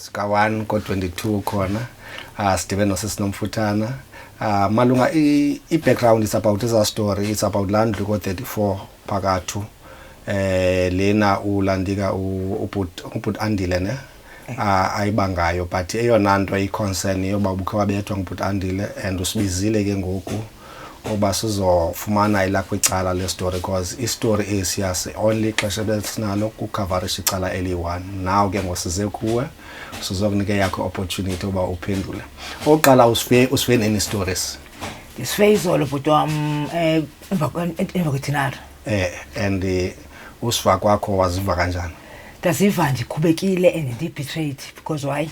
Sika-1 ko-22 khona sidibe nosisi Nomfuthana malunga i-background is about eza story, it's about laa ndlu ko-34 phakathu lena ulandika ubhut Andile ne ayibangayo, but eyona nto i-concern yoba ubukhe wabethwa ngubhut Andile, and usibizile ke ngoku uba sizofumana elakho icala le story, because istory esiya only ixesha ebesinalo kukhavarisha icala eliyi-one. Now ke ngosize kuwe sizokunika yakho opportunity uba uphendule. Okokuqala, usive nini stories? Ndisife izolo, bhuti wam, emva kwedinara. And usiva kwakho waziva kanjani? Ndaziva ndikhubekile and ndiyi-betrayed, because why?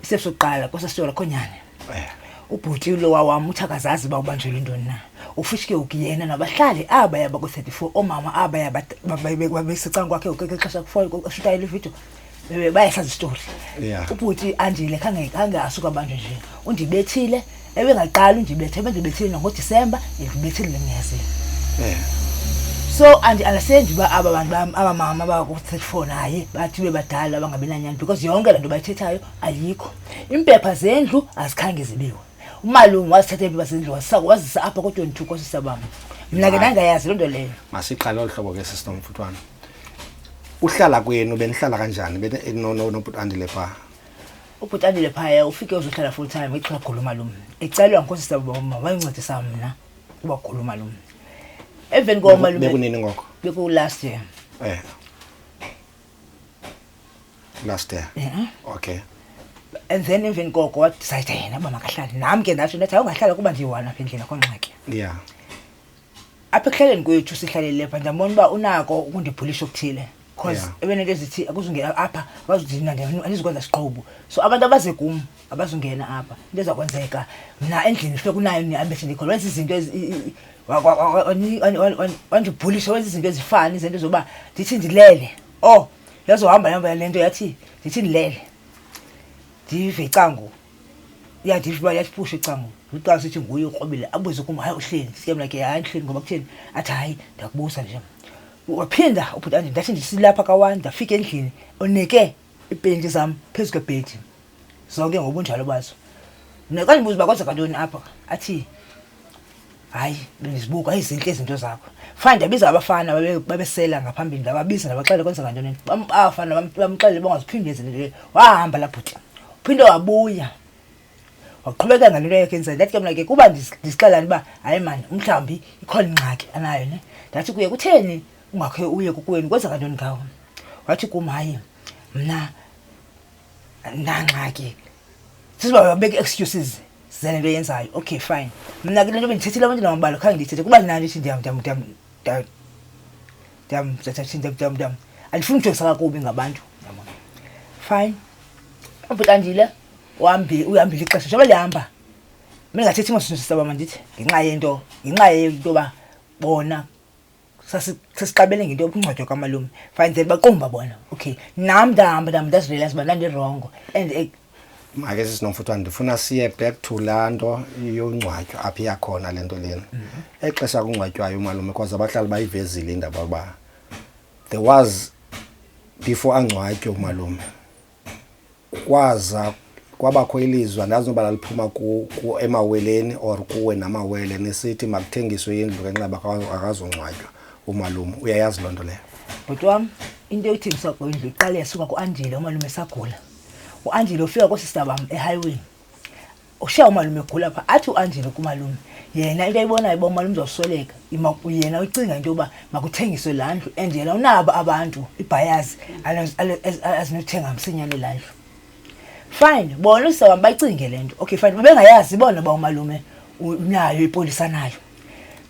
Isephu sokuqala kwesa story akho nyani. Ubhuti lowa wam uthi akazazi uba ubanjelwe ntoni na. Ufish ke ngoku yena nabahlali abaya baku-34, oomama abaya babesecanga kwakhe ngexesha kushutayo le video, bayasazi isitori. Ubhuti Andile khange asuke abanjwe nje, undibethile. Ebengaqali undibethe, ebendibethile nangoDisemba, ndibethile ndingeyazile. So andi-understand uba aba bantu bam, aba mama baku-34 naye bathi bebadala bangabi nanyani, because yonke le nto bayithethayo ayikho. Iimpepha zendlu azikhange zibiwe. Umalume wazithatha iimpepha zendlu, wazisa apha ko-22 kosisa bam. Mna ke ndangayazi loo nto leyo. Masiqale olu hlobo ke, sisi Nomfuthwana. Uhlala kwenu benihlala kanjani nobhuti Andile phaa? Ubhuti Andile phaya ufike uzohlala full time ixesha gula umalume, ecelwa ngosista bama wayencedisa mna uba gula umalume. Emveni komalume Bekunini ngoko? Beku-last year. Last year. Yeah. And then emveni koko wadicide yena uba makahlale nam ke. Ndatsho ndathi awungahlala kuba ndiyi-one apha endlini, akho ngxaki. Apha ekuhlaleni kwethu sihlalele pha, ndiyambona uba unako ukundibhulisha okuthile, cause ebenento ezithi akuzungena apha, abazudina, andizukwenza siqhubu, so abantu abaze kum abazungena apha. Into ezakwenzeka mna endlini fike kunayo abethe ndikhona, wenza izinto wandibhulisha, wenza izinto ezifani izinto zoba ndithi ndilele. Oh, yazohamba hamba le nto, yathi ndithi ndilele ndive icango, iyandiva uba yathi icango, uqala sithi nguye ukrobile, abuze kum, "Hayi, uhleli?" Sike mna ke, "Hayi, ndihleli." "Ngoba kutheni?" Athi, "Hayi, ndiyakubuza nje." Waphinda ubhuti andi, ndathi ndisilapha ka-1, ndafika endlini oneke iipenti zam phezu kwebhedi zonke ngobunjalo bazo. Mna xa ndibuza uba kwenzeka ntoni apha, athi, "Hayi, bendizibuka, hayi, zintle izinto zakho." Fine, ndabiza abafana babesela ngaphambili, ndababiza, ndabaxelela kwenzeka ntoni. Abafana bamxelele bangaziphindi ezi nto leyo. Wahamba laa bhuti, uphinde wabuya, waqhubeka ngale nto yakhe yenzayo. Ndathi ke mna ke kuba ndizixelani uba hayi mani, mhlawumbi ikhona ingxaki anayo ne. Ndathi kuye, "Kutheni ungakhe uye kokwenu? Kwenzeka ntoni ngawo?" Wathi kum, "Hayi, mna andinangxaki." Sisiba wabeka i-excuses zale nto yenzayo. Okay, fine. Mna ke le nto bendithethile abantu namabalo khange ndiyithethe kuba mna ndithi ndiyam ndiyam ndiyam ndiyam ndiyam ndiyam ndiyam andifuni ujongisa kakubi ngabantu, yabona. Fine, ubhuti Andile uhambile ixesha njengoba lihamba. Mina ngathethi mosisaba, mandithi ngenxa yento yoba bona sasixabene ngento yokungcwatywa kamalume. Fine, then baqumba bona. Okay, nam ndahamba, ndahamba, ndazirealize uba ndandirongo and Make sisi Nomfuthwane, ndifuna siye back to laa nto yongcwatywa apho iyakhona le nto lena. Exesha kungcwatywayo umalume, because abahlali bayivezile indaba yoba there was before angcwatywe umalume kwaza kwabakho ilizwi, andazi noba laliphuma ku emaweleni or kuwe namawele, nisithi makuthengiswe indlu ngenxa yoba akazongcwatywa umalume. Uyayazi loo nto leyo? Bhuti wam, into yokuthengiswa kwendlu iqale yasuka kuAndile umalume esagula. UAndile ufika koosista bam ehighway, ushiya umalume egula phaa. Athi uAndile kumalume, yena into ayibonayo uba umalume uzawusweleka, yena ucinga into yoba makuthengiswe laa ndlu, and yena unabo abantu, ii-buyers azinothenga msinyane laa ndlu. Fine, bona oosista bam bayicinge le nto. Okay, fine, babengayazi bona uba umalume unayo ipolisi anayo.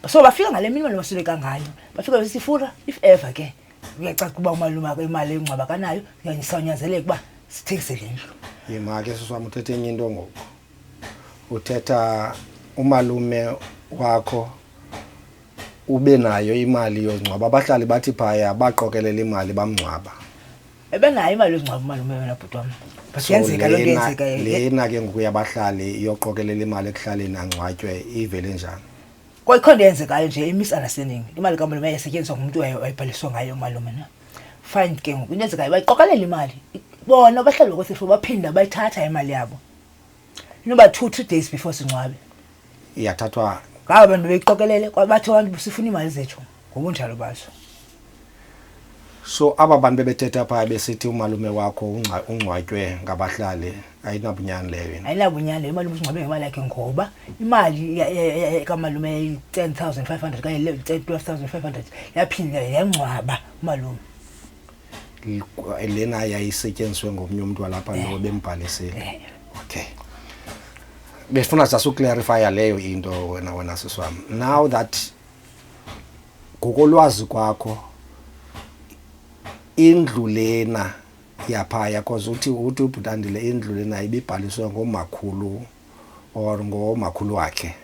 So bafika ngale mini umalume wasweleka ngayo, bafika besithi fura if ever ke kuyacaca uba umalume imali yongcwaba akanayo, sawunyanzeleka uba sithengise le ndlu. Yima ke, sisi wam, uthetha enye into ngoku. Uthetha umalume wakho ube nayo imali yongcwaba. Abahlali bathi phaya baqokelela imali bamngcwaba. Ebenayo imali yongcwaba umalume wena, bhuti wam, but So yenzeka loo nto lena yenzeka. Lena ke ngoku yabahlali yoqokelela imali ekuhlaleni angcwatywe ivele njani? Kwa ikhona into eyenzekayo nje, i-misunderstanding. Imali kamalume yayisetyenziswa ngumntu wayebhaliswe ngayo umalume ne. Fine ke ngoku, into eyenzekayo bayiqokelela imali. Bona abahlali bakwa-34 baphinda bayithatha imali yabo inoba 2, 3 days before singcwabe. Iyathathwa? Ngaba bantu beyiqokelele, bathi abantu sifuna iimali zethu ngobunjalo bazo. So aba bantu bebethetha phaa besithi umalume wakho ungcwatywe ngabahlali, ayinabunyani leyo yini? Ayinabunyani leyo. Umalume usingcwabe ngemali yakhe, ngoba imali kamalume yayi-10 500 kanye 12 500, yaphinda yangcwaba umalume. Lena yayisetyenziswe ngomnye umntu walapha lo bembhalisile? Eh. Okay, befuna just uclarifya leyo into wena sisi wam. Now that ngokolwazi kwakho indlu lena yaphaya, cause uthi ubhutandile indlu lena ibibhaliswe ngomakhulu or ngomakhulu wakhe,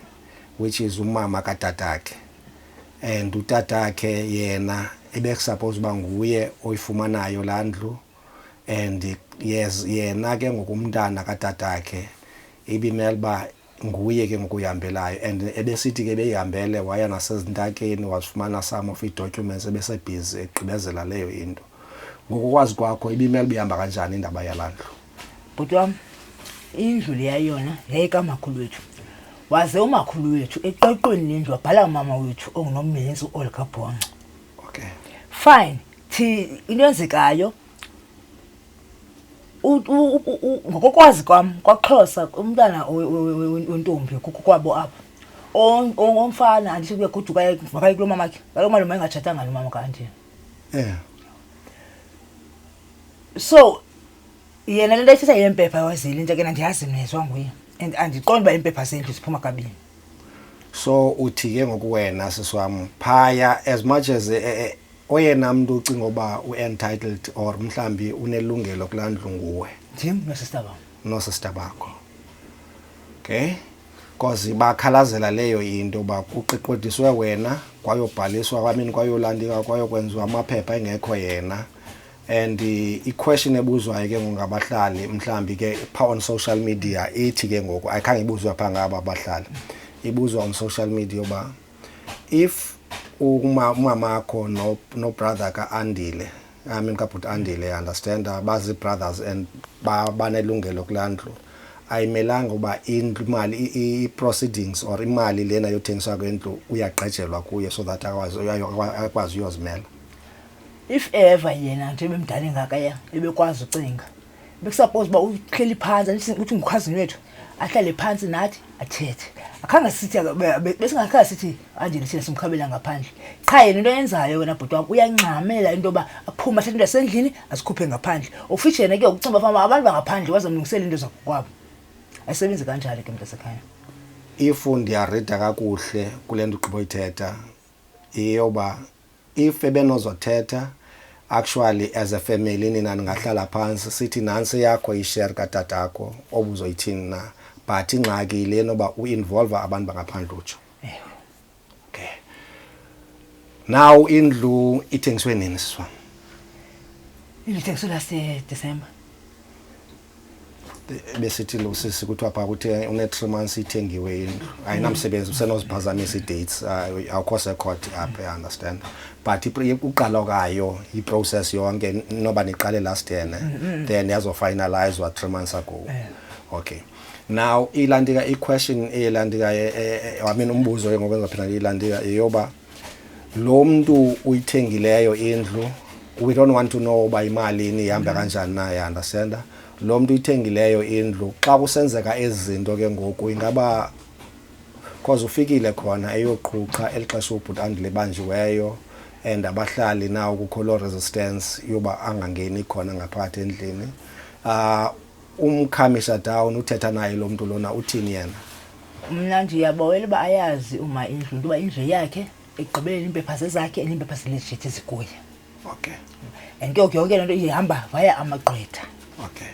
which is umama katatakhe, and utatakhe yena ebekusuppose uba nguye oyifumanayo laa ndlu, and yes, yena ke ngokumntana katatakhe ibimele uba nguye ke ngokuyihambelayo, and ebesithi ke beyihambele waya nasezintakeni, wazifumana some of ii-documents, ebesebhizi egqibezela leyo into. Ngokokwazi kwakho ibimele uba ihamba kanjani indaba yalaa ndlu? Bhuti wam, indlu leya yona yayikamakhulu wethu, waze umakhulu wethu eqoqweni lendlu wabhala umama wethu ongunomenzi uOlga Bhonco. Fine, thi into eyenzekayo ngokokwazi kwam, kwaXhosa umntana wentombi kukwabo apho. Omfana andithi kuyagoduka, makaye kulo mamakhe. Kaloku umalume engatshatanga nomama kanje. So yena le nto ayithetha yempepha wazile into ke andiyazi mna, yezwa nguye, and andiqondi uba iimpepha zendlu ziphuma kabini. So uthi ke ngoku wena sisi wam phaya, as much as oyena mntu ucinga uba u-entitled or mhlawumbi unelungelo kulaa ndlu nguwe? Ndim nosista bam. Noosista bakho, okay, cause bakhalazela leyo into uba kuqiqodiswe wena, kwayobhaliswa kwamini, kwayolandika, kwayokwenziwa amaphepha engekho yena. And i-question ebuzwayo ke ngoku ngabahlali mhlawumbi ke phaa on social media ithi ke ngoku, ayikhange ibuzwe phaa ngaba bahlali, ibuzwa on social media uba if umamakho no-brother ka-Andile, I mean kabhuti Andile, understand, bazi-brothers and banelungelo kulaa ndlu, ayimelanga uba indlu imali i-proceedings or imali lena yothengiswa kwendlu uyagqejelwa kuye so that akwazi uyozimela? If ever yena nje bemdala engakaya ebekwazi ucinga, bekusuppose uba uhleli phantsi, andithi uthi ngukhazini wethu, ahlale phantsi nathi athethe. Akhange sithi besingakhange sithi Andile thina simkhabela ngaphandle. Qha yena into ayenzayo wena bhuti wam, uyangxamela into yoba aphume athathe into yasendlini azikhuphe ngaphandle, ufitshe yena ke ukucinga uba fama abantu bangaphandle bazamlungisela into zakokwabo. Ayisebenzi kanjalo ke, mntasekhaya. If ndiyarida kakuhle kule nto ugqiba uyithetha, iyoba if ebenozothetha actually as a family, nina ningahlala phantsi sithi nantsi yakho ishare katatakho, obuzoyithini na? But ingxaki yile noba uinvolve abantu bangaphandle, utsho. Ewe. Okay, now indlu ithengiswe nini, sisi wam? Indlu ithengiswe last year December. Besithi lo sisi kuthiwa phaa kuthe une-3 months ithengiwe indlu. Ayinamsebenzi, usenoziphazamisa ii-dates, awukho secourt apha, I understand, but uqala kwayo i-process yonke noba niqale last year ne, then yazofinalizwa 3 months ago. Okay, now ilantika i-question eyelantika, I mean umbuzo ke ngoku engizophinda ilantika, yeyoba lo mntu uyithengileyo indlu, we don't want to know uba imalini, ihamba kanjani na, ya understand? Lo mntu uyithengileyo indlu, xa kusenzeka ezi zinto ke ngoku, ingaba cause ufikile khona eyoqhuqha eli xesha ubhuti Andile banjiweyo and abahlali now kukho loo resistance yoba angangeni khona ngaphakathi endlini, umkhamisha down, uthetha naye lo mntu lona, uthini yena? Mna ndiyabawela uba ayazi uma indlu into yoba indlu yakhe ekugqibeleni iimpepha zezakhe and iimpepha zilegit zikuye. And ke ngoku yonke le nto ihamba via amagqwetha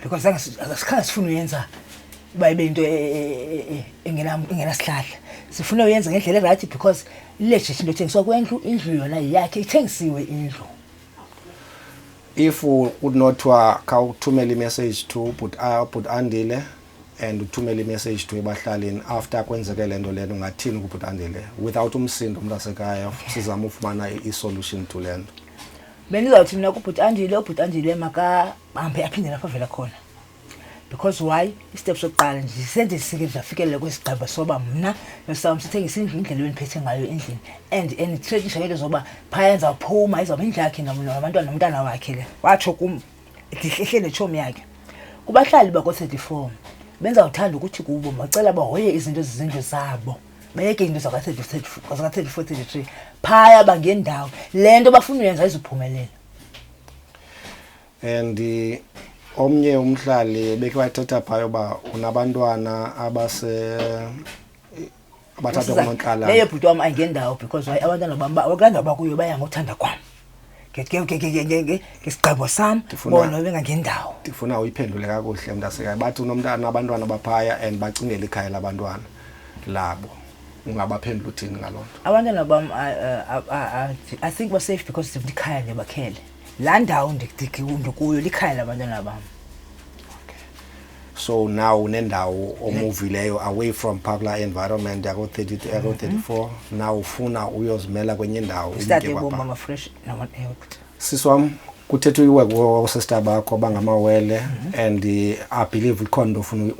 because zange asikhange sifune uyenza uba ibe yinto engenasihlahla. Sifune uyenza ngendlela eright because ilegit into ethengiswa kwendlu, indlu yona yeyakhe, ithengisiwe indlu. If unothiwa khawuthumele imessage to bhut Andile and uthumele imessage to ebahlalini after kwenzeke le nto lena, ungathini kubhut Andile without umsindo, umntu asekhaya? Sizama ufumana i-solution to le nto. Bendizawuthi mna kubhuti Andile, ubhuti Andile makahambe aphinde lapho avela khona, because why? I-step sokuqala nje sendisike ndafikelela kwisigqibo soba mna nosam sithengise indlu, indlela ebendiphethe ngayo endlini and andithretisha ngento zoba phaya ndizawuphuma, izawuba indlu yakhe nabantwana nomntana wakhe le. Watsho kum ndihlehle netshomi yakhe. Kubahlali bako-34 bendizawuthanda ukuthi kubo macela bahoye izinto zezindlu zabo, bayeke into zaka-34 33 phaya, bangendawo le nto bafuna uyenza izuphumelela. And omnye umhlali bekhe wathetha phaya uba unabantwana abase abathathwa kunontlalana. Leyo, bhuti wam, ayingendawo, because why? Abantwana bam kulaa ndawo bakuyo baya ngothanda kwam, ngesigqibo sam. Bona bengangendawo. Ndifuna uyiphendule kakuhle, mntasekhaya. Bathi unomntana, abantwana baphaya and bacingela ikhaya labantwana labo. Ungabaphendula uthini ngaloo nto? Abantwana bam, I think ba-safe because likhaya ndibakhele. Laa ndawo ndikuyo likhaya labantwana bam. So now unendawo omuvileyo away from popular environment yako-30, yako-34. Now ufuna uyozimela kwenye indawo. Start umke ebomi kwapha. Bama-fresh. Sisi wam, kuthethiwe koosister bakho bangamawele and I believe ikhona into ofuna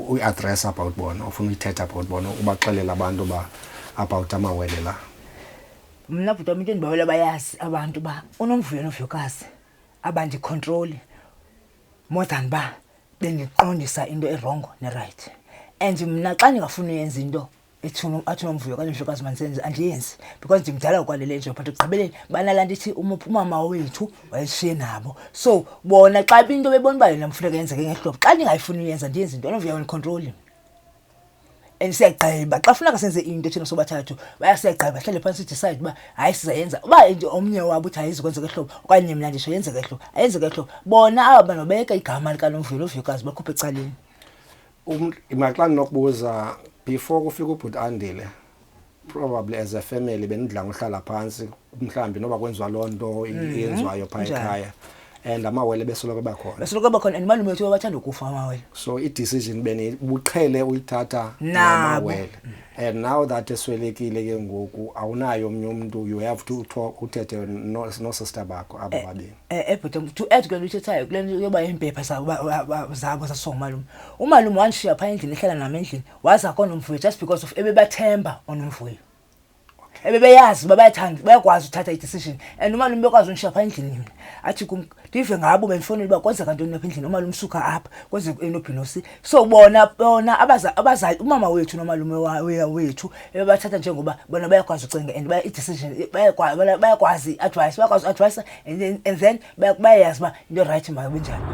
uyi-address about bona, ufuna uyithetha about bona, ubaxelela abantu uba about amawele la. Mna, bhuti wam, into endibawela bayazi abantu uba uNomvuyo noVuyokazi abandikhontroli more than uba bendiqondisa into e-wrong ne-right. And mna xa ndingafuni uyenza into ethi athi uNomvuyo okanye uVuyokazi mandisenze, andiyenzi, because ndimdala kwalele nje. But ekugqibeleni banalaa nto ithi umama wethu wayeshiye nabo. So bona xa into bebona uba yona funeka yenzeke ngehlobo, xa ndingayifuni uyenza, ndiyenze into. UNomvuyo awundikhontroli and siyagqiba xa funeka senze into thina sobathathu, bayasiyagqiba, sihlale phantsi, decide uba hayi, sizayenza. Uba into omnye wabo uthi ayizukwenzeka ehlobo, okanye mna nditsho yenzeka ehlobo, ayenzeka ehlobo. Bona aba bantu babeka igama likaNomvuyo noVuyokazi, bakhuphe ecaleni. Maxa ndinokubuza, before kufika ubhuti Andile, probably as a family benidla ngohlala phantsi mhlawumbi noba kwenziwa loo nto iyenziwayo phaa Njani? ekhaya, and amawele besoloko bekhona. Besoloko bakhona, and malume wethu babathanda ukufa amawele. So i-decision beni buqhele uyithatha Nabo. namawele, and now that eswelekile ke ngoku awunayo omnye umntu, you have to talk, uthethe noosister bakho aba babini. Bhuti, to add kule nto uyithethayo, kule nto yoba iimpepha zabo zabo zasiswa ngumalume, umalume wandishiya phaa endlini, ehlala nam endlini, waza kooNomvuyo just because of ebebathemba ooNomvuyo, ebebeyazi uba bayathanda, bayakwazi uthatha i-decision. And umalume bekwazi undishiya phaa endlini mna, athi kum ndive ngabo bendifowunela uba kwenzeka ntoni apha endlini, umalume suka apha kwenzeka enobhinosi. So bona abazali, umama wethu nomalume wethu ebebathatha njengoba bona bayakwazi ucinga and i-decision bayakwazi i-advice, bayakwazi u-advisa and then bayayazi uba into right mayibe njani.